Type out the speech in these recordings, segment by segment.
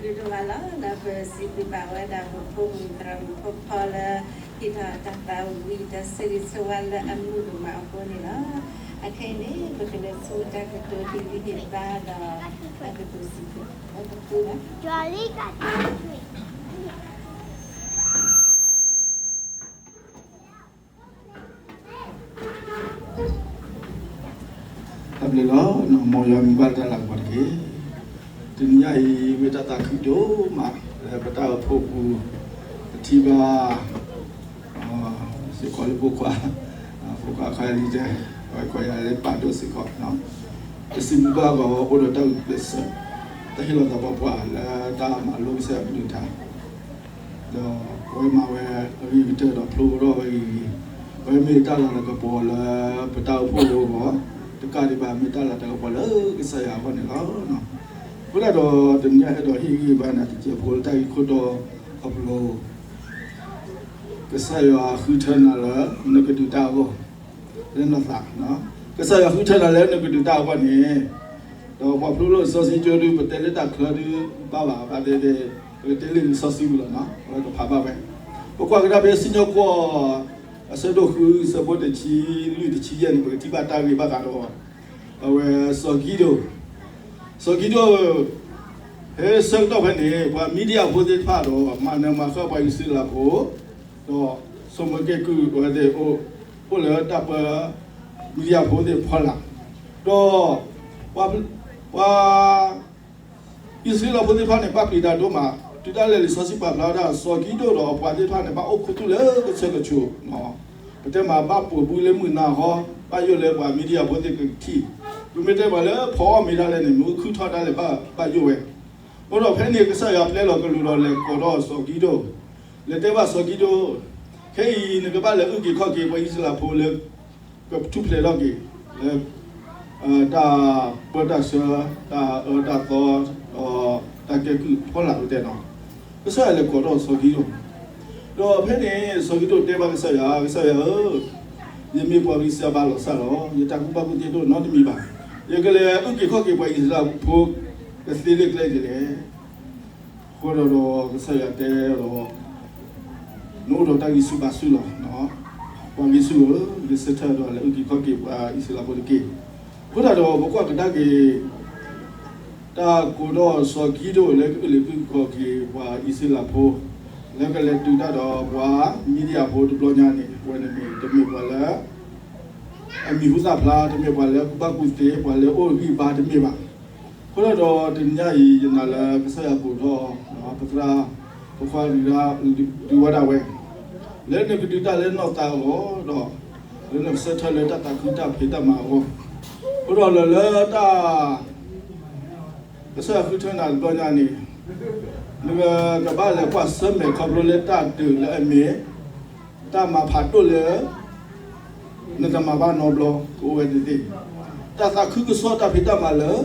ဒိၣ်ဒိၣ်ဘၣ်လီၤ လၢပစံးဘျုးဘၣ်ဝဲဒၣ် ပဖိမုၣ်သရၣ်မုၣ်ဖိခွါလၢ ဟ့ၣ်ထီၣ်တၢ်သးဝံၣ် တၢ်ဆၢဂ့ၤဆၢဝါလၢအမုာ်ဒိၣ်မးအဃိန့ၣ်လီၤ. အခဲအံၤန့ၣ် ပကလဲၤဆူတၢ်ကတိၤဟ့ၣ်ဂံၢ်ဟ့ၣ်ဘါဒီး တၢ်ကတိၤစံးဘျုး ပဃုလီၤ. တၢ်ဘျုးလီၤ, မ်ယွၤမံၤဘၣ်တၢ်လၤကပီၤတက့ၢ်. တနံၤညါအံၤ မ့ၢ်တၢ်သးခုဒိၣ်မး လၢပတၢ်အိၣ်ဖှိၣ်ပူၤ ပထံၣ်ဘၣ် စ့ၢ်ကီးလၢဖိခွါ, ဖိခွါခီယၤလံတဲ, အဝဲခီယၤလၢပာ်ဒိၣ်စ့ၢ်ကီး, ပစံးဘျုးဘၣ်အဂီၢ် အိၣ်ဒီးတၢ်ဂုာ်ကျဲးစၢး, တၢ်ဟ့ၣ်လီၤသးပှၤပှၤလၢတၢ်မၤလိကစၢ်ယွၤကလုၢ်ကထါ ဒီးအဝဲမၤဝဲအဂ့ၤကတၢၢ်ဒီးဖျိကဒီးဝဲအဂ့ၤအဂ့ၤ, အဝဲမ့ၢ်တၢ်လၤကပီၤလၢပတၢ်အိၣ်ဖှိၣ်ဖိအဂီၢ်, တကးဒံးဘၣ်မ့ၢ်တၢ်လၤကပီၤလၢကစၢ်ယွၤအဂီၢ်န့ၣ်လီၤ. အဃိသတးဒီး တနံၤညါအဲၣ်ဒိးဟ့ၣ်ဂံၢ်ဘါနၤတစဲးဖိလၢတၢ်ဂ့ၢ်ခိၣ်တီအပူၤ ကစၢ်ယွၤဃုထၢနၤလၢနကဒုးတၢ်အဂီၢ် လၢနသး, ကစၢ်ယွၤဃုထၢနၤလၢနကဒုးတၢ်အဂီၢ်န့ၣ်, ဒီးပှၤဖျိလၢလံာ်စီဆှံကၠိဒုး ပတဲလၢတၢ်ချၢဒုးဘၣ်ဘၣ်, ဘၣ်သ့ၣ်သ့ၣ် ပကတဲလၢလံာ်စီဆှံပူၤလီၤ, အဝဲကဖးဘၣ်ဝဲ, ပကွၢ်ကဒါဖဲစံၣ်ညီၣ်ကွီၢ် အဆၢဒိၣ်ဃု အဆၢဖိတဆံလွံၢ်တဆံယဲၢ်န့ၣ် ပကထံၣ်ဘၣ်တၢ်ဂ့ၢ်ဘၣ်ဃးဒီး အဝဲစီၤကံဒိၣ်, စီၤကံဒိၣ် ဖဲဆၢကတီၢ်ဖဲန့ၣ် ပှၤမံၤဒယၣ်ဖိသ့ၣ်တဖၣ်ဒီး မၤနၢၤမၤဃၢ်ပှၤအံၣ်စရ့လးဖိ, ဒီးဆိမိၣ်က့ၤကုၢ်အဝဲသ့ၣ်အိၣ်, အိၣ်လၢတၢ်ပၢ မံၤဒယၣ်ဖိသ့ၣ်ဖီလာ်, ဒီး ပှၤ ပှၤ အံၣ်စရ့လးဖိသ့ၣ်တဖၣ်န့ၣ် ဘၣ်ပျံၤတၢ်ဒိၣ်မး, တုၤဒၣ်လဲာ်လံာ်စီဆှံပာ်ဖျါဝဲဒၣ် စီၤကံဒိၣ်ဒီးအပှၤသ့ၣ်တဖၣ်န့ၣ် ဘၣ်အိၣ်ခူသူၣ်လၢကဆၢကဆူး, ပတဲမးဘၣ်ပိာ်ဘုလၢမုၢ်နၤဟီ, ဘၣ်ယိၣ်လၢပှၤမံၤဒယၣ်ဖိသ့ၣ်ကထံၣ်, ပမ့ၢ်တဲပှၤလၢဖီအီၣ်မ့ၤဒၣ်လဲာ်န့ၣ် မ့ၣ်အူခုၣ်ထီၣ်ဒၣ်လဲာ်ဘၣ်ယိၣ်ဝဲ, အဃိဒီးဖဲန့ၣ် ကစၢ်ယွၤပျဲလီၤကလူးဒီးလဲၤကိးထီၣ်စီၤကံဒိၣ်, လဲၤတဲဘၣ်စီၤကံဒိၣ်, ခဲအံၤနကဘၣ်လဲၤအုၣ်က့ၤခီၣ်က့ၤပှၤအံၣ်စရ့လးဖိလၢ ကထူၣ်ဖျဲးထီၣ်က့ၤ လၢ တၢ်ပၢတၢ်ဆှၢ, တၢ်အၢတၢ်သီ, ဒီးတၢ်ကဲကုၢ်ဖီလာ်ပတဲနီၤ, ကစၢ်ယွၤလဲၤကိးထီၣ်စီၤကံဒိၣ်, ဒီးဖဲန့ၣ် စီၤကံဒိၣ်တဲဘၣ်ကစၢ်ယွၤ, ကစၢ်ယွၤဧၢ, ယမ့ၢ်ပှၤဂံၢ်စၢ်ဘါလီၤစၢ်လီၤ, ယတၢ်ကူၣ်ဘၣ်ကူၣ်သ့တအိၣ်နီတမံၤဘၣ်, ယကလဲၤအုၣ်က့ၤခီၣ်က့ၤပှၤအံၣ်စရ့လးဖိ ကသ့လၢကျဲဒ်လဲၣ် အဃိဒီး ကစၢ်ယွၤတဲဒီး, နအိၣ်ဒီးတၢ်ဂံၢ်ဆူၣ်ဘါဆူၣ်လီၤ, ပှၤဂံၢ်ဆူၣ်ဧၢ, ယဆၢထၢၣ်ဒီးလဲၤအုၣ်က့ၤခီၣ်က့ၤပှၤအံၣ်စရ့လးဖိတက့ၢ်. အဃိသတးဒီး ပကွၢ်ကဒါက့ၤ တၢ်ကိးထီၣ်စီၤကံဒိၣ်လၢကအုၣ်က့ၤခီၣ်က့ၤပှၤအံၣ်စရ့လးဖိ, လၢကလဲၤတုၤတၢ်ဒီးပှၤမံၤဒယၣ်ဖိတဘျီညါန့ၣ် အဝဲန့ၣ်မ့ၢ်တမ့ၢ်ပှၤလၢ အမံၤဟူသၣ်ဖျါ, တမ့ၢ်ပှၤလၢကူၣ်ဘၣ်ကူၣ်သ့, ပှၤလၢအိၣ်ဂံၢ်ဘါတမ့ၢ်ဘၣ်. အဃိသတးဒီးတနံၤညါအံၤ ယနာ်လၢကစၢ်ယွၤကိးထီၣ် ပသရၣ် ပခွါဒုးဝဲဒၣ်ဝဲ, လၢနကဒုးတၢ်လၢနီၢ်သးအဂီၢ်ဒီး လၢနကဆၢထၢၣ်လၢတၢ်သးခုတၢ်ဖံးတၢ်မၤအဂီၢ်, အဃိဒီးလၢလၢတၢ် ကစၢ်ယွၤဃုထၢနၤတဘျီညါန့ၣ်, နကဘၣ်လဲၤကွၢ်ဆၢၣ်မဲာ်ခီဖျိလၢတၢ်ဒုးလၢအမ့ၢ် တၢ်မၤဖးဒိၣ်လၢ နတမၤဘၣ်နီတဘျီ ကအိၣ်ဝဲသ့ၣ်သ့ၣ်, တၢ်သးခုကစီၣ်တၢ်ဖံးတၢ်မၤလၢ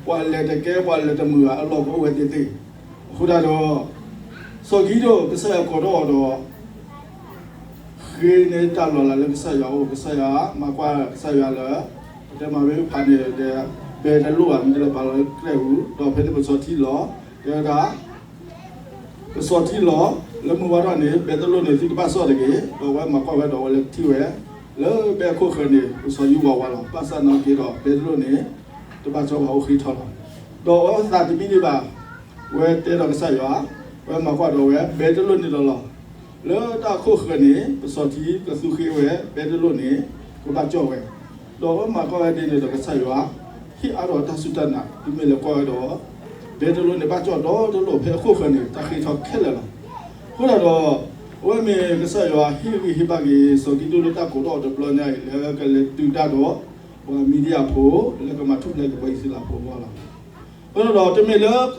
ပှၤလဲၤတကဲပှၤလဲၤတမုာ်ဘၣ်အလီၢ်ကအိၣ်ဝဲသ့ၣ်သ့ၣ်. အဃိသတးဒီး စီၤကံဒိၣ်ကစၢ်ယွၤကိးထီၣ်အီၤဒီး ဃ့န့ၢ်တၢ်လီၤလးလၢကစၢ်ယွၤအအိၣ်, ကစၢ်ယွၤမၤကွၢ်ကစၢ်ယွၤလၢ ပတဲမၤဝဲဖးန့ၣ်ဒီး ဘဲတလိၣ်ဘၣ် မ့ၢ်တလဲၤပာ်လီၤလၢကျဲပူၤ, ဒီးဖဲန့ၣ်ပစီၤထံလီၤ, တဲဝဲဒၣ် ပစီၤထံလီၤ, လၢမုၢ်ဝါထီၣ်န့ၣ် ဘဲတလိၣ်န့ၣ် သုတဘၣ်စီၣ်တဂ့ၤ, ဒီးအဝဲမၤကွၢ်ဝဲဒီးအဝဲလဲၤထံၣ်ဝဲ လၢဘဲအခိၣ်ဃၢၤန့ၣ် ပစီၤယူဝးဝးလီၤ. ဘၣ်ဆၣ်နာ်က့ဒီး ဘဲတလိၣ်န့ၣ် တဘၣ်စီၣ်ဘၣ်အိၣ်ဃ့ထီလီၤ. ဒီးအဝဲသးတမံန့ၢ်ဘၣ်, ဝဲတဲဒီးကစၢ်ယွၤ, ဝဲမၤကွၢ်ဒီးဝဲ ဘဲတလိၣ်န့ၣ်ဒီးလီၤ. လၢတၢ်အခိၣ်ဃၢၤန့ၣ် ပစီၤထံကသူဃ့ဝဲ ဘဲတလိၣ်န့ၣ် ကဘၣ်စီၣ်ဝဲ, ဒီးအဝဲမၤကွၢ်ဝဲဒ်န့ၣ်ဒီးကစၢ်ယွၤ ဟ့ၣ်အါထီၣ်တၢ်စူၢ်တၢ်နာ်, တုၤမ့ၢ်လဲၤကွၢ်ဝဲဒီး ဘဲတလိၣ်န့ၣ်ဘၣ်စီၣ်ဒီတလိၣ် ဖဲအခိၣ်ဃၢၤန့ၣ် တၢ်ဃ့ထီခဲလၢာ်လီၤ. အဃိသတးဒီး အဝဲမ့ၢ်ကစၢ်ယွၤဟ့ၣ်ဂံၢ်ဟ့ၣ်ဘါက့ၤ စီၤကံဒိၣ်လၢတၢ်ကိးထီၣ်အီၤတဘျီညါအံၤ လၢကလဲၤတုၤတၢ်ဒီး ပှၤမံၤဒယၣ်ဖိ လၢကမၤထူၣ်ဖျဲးက့ၤပှၤအံၣ်စရ့လးဖိအဂီၢ်လီၤ. အ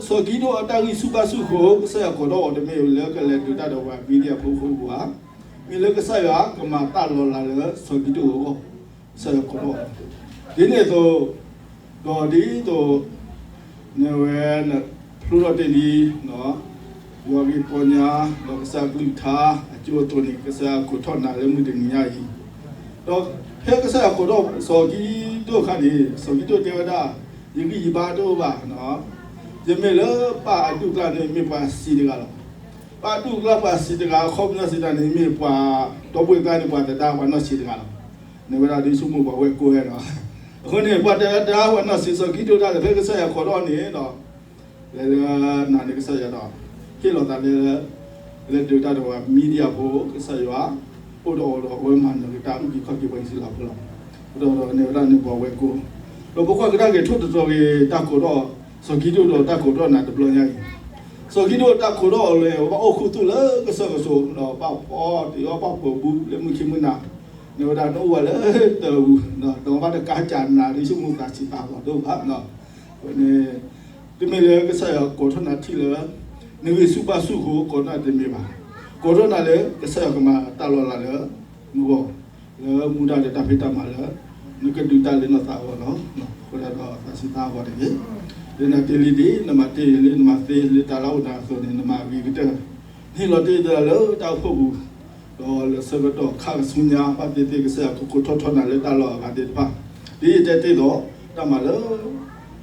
ဃိသတးဒီး တမ့ၢ်လၢစီၤကံဒိၣ်အတၢ်ဂံၢ်ဆူၣ်ဘါဆူၣ်အဃိ ကစၢ်ယွၤကိးထီၣ်အီၤ, တမ့ၢ်လၢကလဲၤတုၤတၢ်ဒီးပှၤမံၤဒယၣ်ဖိအဃိဘၣ်, မ့ၢ်လၢကစၢ်ယွၤကမၤတၢ်လီၤလးလၢစီၤကံဒိၣ်အဂီၢ်, ကစၢ်ယွၤကိးထီၣ်အီၤ, ဒ်န့ၣ်အသိး ဒီးဒ်သိး နဝဲ ဖျိထီၣ်တ့ၢ်လံ ယွၤအက့ၢ်ပီညါ ဒီးကစၢ်ကလုၢ်ကထါအကၠိအသိးန့ၣ် ကစၢ်ယွၤကိးထီၣ်နၤလၢမုၢ်တနံၤညါအံၤ, ဒီးဖဲကစၢ်ယွၤကိးထီၣ်စီၤကံဒိၣ်အခါန့ၣ် စီၤကံဒိၣ်တဲဝဲဒၣ် ယဂံၢ်ယဘါတအိၣ်ဘၣ်, ယမ့ၢ်လၢပၢ်အဒူၣ်အကျါန့ၣ် မ့ၢ်ပှၤစံးတဂၤလီၤ. ပၢ်အဒူၣ်အကျါပှၤစံးတဂၤ အခီပညီစံးတၢ်န့ၣ် မ့ၢ်ပှၤဒီပုၢ်ဝဲၢ်ကျါန့ၣ် ပှၤသဒါပှၤနီၢ်ဆံးတဂၤလီၤ. န့ၣ်ဝဲဒၣ်ဒ်ဆိကမိၣ်ပှၤဝဲၢ်ကိးဝဲဒီး အဃိန့ၣ် ပှၤတဒါပှၤနီၢ်ဆံးစီၤကံဒိၣ်တၢ်လၢဖဲကစၢ်ယွၤကိးထီၣ်န့ၣ်ဒီး လဲၤလၢနၤန့ၣ်ကစၢ်ယွၤဒီး ဟ့ၣ်လီၤသးလၢ လၢဒုးတၢ်ဒီး media ဖိ ကစၢ်ယွၤ အိၣ်ဒီးအီၤဒီးအဝဲမၤနၢၤက့ၤတၢ်အုၣ်က့ၤခီၣ်က့ၤပှၤအံၣ်စရ့လးဖိလီၤ. ဒီးန့ၣ်ဝဲဒၣ်န့ၣ်ပှၤဝဲၢ်ကိး ဒီးပကွၢ်ကဒါက့ၤထိၣ်သတြီၤက့ၤတၢ်ကိးထီၣ် စီၤကံဒိၣ်ဒီးတၢ်ကိးထီၣ်နၤတဘျီညါအံၤ စီၤကံဒိၣ်တၢ်ကိးထီၣ်အီၤလၢ ဘၣ်အိၣ်ခူသူၣ်လၢကစၢၢ်ကစီၤ ဒီးဘၣ်ဖီတ့ၢ်အီၣ်ဘၣ်ပှဲၤဘူးလၢမုၢ်ခံမုၢ်နၤ န့ၣ်ဝဲဒၣ်နအိၣ်ဝဲလၢတၢ်အပူၤ ဒီးဘၣ်တကးစၢ်နၤဒ်ဆိကမိၣ်သးဆံးသးဂီၤဒိၣ်ဘၣ် န့ၣ် တမ့ၢ်လၢကစၢ်ယွၤကိးထီၣ်နၤထံၣ်လၢ နဂံၢ်ဆူၣ်ဘါဆူၣ်အဃိကိးထီၣ်နၤတမ့ၢ်ဘၣ်. ကိးထီၣ်နၤလၢကစၢ်ယွၤကမၤတၢ်လီၤလးလၢ နဂီၢ် လၢမူဒါဒီးတၢ်ဖံးတၢ်မၤလၢ နကဒုးတၢ်လၢနီၢ်သးအဂီၢ်လီၤ. အဃိဒၣ်ဒီးသးဆံးသးဂီၤတဂ့ၤ. လၢနတ့လံဒ် နမၤတ့လံ နမၤသ့လံတၢ်လၢအိၣ်နၤအသိးန့ၣ် နမၤဂ့ၤကတၢၢ် နဟ့ၣ်လီၤတ့ၢ်သးလၢတၢ်အိၣ်ဖှိၣ်ပူၤ ဒီးလၢဆၢကတီၢ်ခါကဆူညါ ဘၣ်သ့ၣ်သ့ၣ်ကစၢ်ယွၤကကိးထီၣ်ထီနၤလၢတၢ်လီၢ်အဂၤသ့ၣ်တဖၣ် ဒ်ယတဲတ့ၢ်ဒီး တၢ်မၤလၢ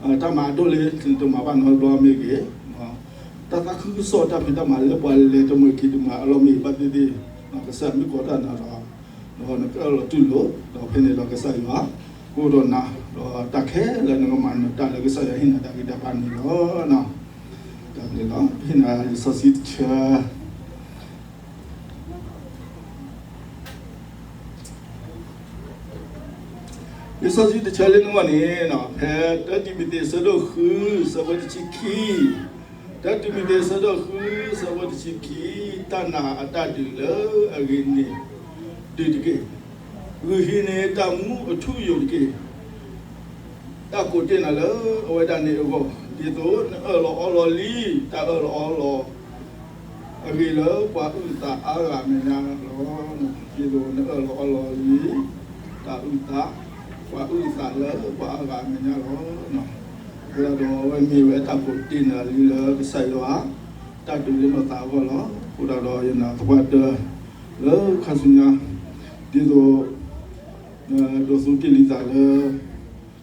တၢ်မၤအဒိၣ်လၢနတမၤဘၣ်နီတဘျီမ့ၢ်ဂ့ၤ, တၢ်သးခုကစီၣ်တၢ်ဖံးတၢ်မၤလၢပှၤလဲၤတမုာ်က့ၤတမုာ်အလီၢ်မ့ၢ်ဂ့ၤဘၣ်သ့ၣ်သ့ၣ် ကစၢ်မ့ၢ်ကိးထီၣ်နၤဒီး ဒီးနကအၢၣ်လီၤတူၢ်လိာ် ဒီးဖဲန့ၣ်ဒီးကစၢ်ယွၤ ကအိၣ်ဒီးနၤ ဒီးတၢ်ခဲလၢာ်နကမၤနၢၤတၢ်လၢကစၢ်ယွၤဟ့ၣ်နၤတၢ်ဂံၢ်တၢ်ဘါန့ၣ်လီၤ. တၢ်ဘျုးလီၤ. ဟ့ၣ်နၤလံာ်စီဆှံတဆၢ လံာ်စီဆှံတဆၢလၢနဂီၢ်န့ၣ် ဖဲတၢတံၤမသ့းအဆၢဒိၣ်ဃု အဆၢဖိတဆံခံ, တၢတံၤမသ့းအဆၢဒိၣ်ဃု အဆၢဖိတဆံခံ, တၢ်နာ်အတၢ်ဒုးလၢအဂ့ၤန့ၣ် ဒုးတက့ၢ်. ဂုာ်ဟံးန့ၢ်တၢ်မူအထူအယိာ်တက့ၢ်. တၢ်ကိးတ့ၢ်နၤလၢအဝဲဒၣ်န့ၣ်အဂီၢ် ဒ်သိးနအၢၣ်လီၤအီလီၤလံ တၢ်အၢၣ်လီၤအီလီၤ အဂ့ၤလၢပှၤအုၣ်သးအါဂၤအမဲာ်ညါလီၤ. ဒ်သိးနအၢၣ်လီၤအီလီၤလံ တၢ်အုၣ်သး ပှၤအုၣ်သးလၢပှၤအါဂၤအမဲာ်ညါလီၤ. အဃိဒၣ်ဒီးအဝဲမ့ၢ်ဝဲတၢ်ကိးတ့ၢ်နၤလံလၢကစၢ်ယွၤ တၢ်ဒုးလၢနီၢ်သးအဂီၢ်လီၤ. အဃိဒၣ်ဒီးယနာ်သပှၢ်တၢၢ် လၢခါဆူညါ ဒ်သိး ဒိးသူတ့ၢ်လံသးလၢ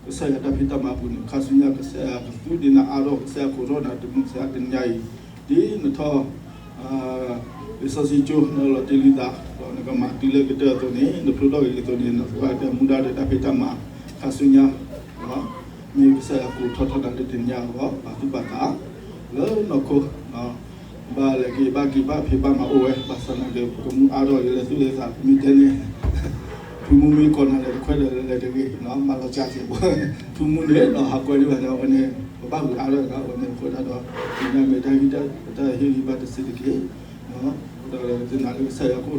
ကစၢ်ယွၤတၢ်ဖံးတၢ်မၤအပူၤန့ၣ် ခါဆူညါကစၢ်ယွၤကသူဒံးနၤအါထီၣ် ကစၢ်ယွၤကိးထီၣ်နၤတမုၢ်ကစၢ်တနံၤညါအံၤ ဒ်နထီၣ် လံာ်စီဆှံကၠိ နအၢၣ်လီၤတ့ၢ်လံသး ဒီးနကမၤတုၤလၢကတၢၢ်အသိးန့ၣ် နဖျိထီၣ်က့ၤအသိးန့ၣ် နသပှၢ်တၢၢ်မူဒါဒီးတၢ်ဖံးတၢ်မၤ ခါဆူညါ မ့ၢ်ကစၢ်ယွၤကိးထီၣ်ထီနၤလၢတနံၤညါအဂီၢ် ပာ်သူၣ်ပာ်သး လၢနီၢ်ခိ ဘၣ်လဲၤက့ၤဘၣ်က့ၤဘၣ်ဖံးဘၣ်မၤအိၣ်ဝဲ ဘၣ်ဆၣ်သနာ်က့ ပကမူအါထီၣ်လၢသူၣ်လၢသး ပမ့ၢ်တဲန့ၣ် ဖုမူမ့ၢ်ကိးနၤလဲၤတခွဲဒီးလဲၤတဂ့ၤ မၤလီၤကၢ်က့ၤ ဖုမူန့ၣ် ဟးကွဲဒံးဘၣ်န့ၣ် အဝဲန့ၣ် ပဘၣ်ဂုာ်အါထီၣ်ဒီး အဝဲန့ၣ်အဃိဒၣ်ဒီး သ့ၣ်ညါမ့ၢ်တၢ်ဟ့ၣ်ဂံၢ်ဘါတစဲးတက့ၢ် ဒီးသနာ်လၢကစၢ်ယွၤကအိၣ်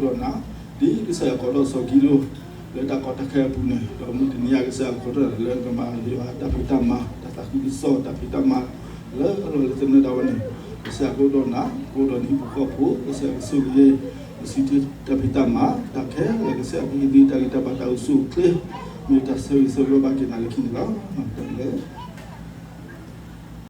ဒီးနၤ ဒ်ကစၢ်ယွၤကိးထီၣ်စီၤကံဒိၣ် လၢတၢ်ကီတၢ်ခဲအပူၤန့ၣ် ဒီးမုၢ်တနံၤအံၤကစၢ်ယွၤကအိၣ်ဒီးနၤလၢကမၤယွၤတၢ်ဖံးတၢ်မၤ တၢ်သးခုကစီၣ်တၢ်ဖံးတၢ်မၤ လၢအလီၢ်လၢသနၢၣ်ဒၣ်ဝဲန့ၣ် ကစၢ်ယွၤကအိၣ်ဒီးနၤ ကအိၣ်ဒီးနဟံၣ်ဖိဃီဖိ ကစၢ်ယွၤကဆိၣ်ဂ့ၤ နစံးထီၣ်တၢ်ဖံးတၢ်မၤ တၢ်ခဲလၢာ်ကစၢ်ယွၤကဟ့ၣ်သုတၢ်ဂံၢ်တၢ်ဘါတၢ်အိၣ်ဆူၣ်အိၣ်ချ့ မ့ၢ်တၢ်ဆၢဂ့ၤဆၢဝါဘၣ်က့ၤနၤလၢခံန့ၣ်လီၤ. တၢ်ဘျုး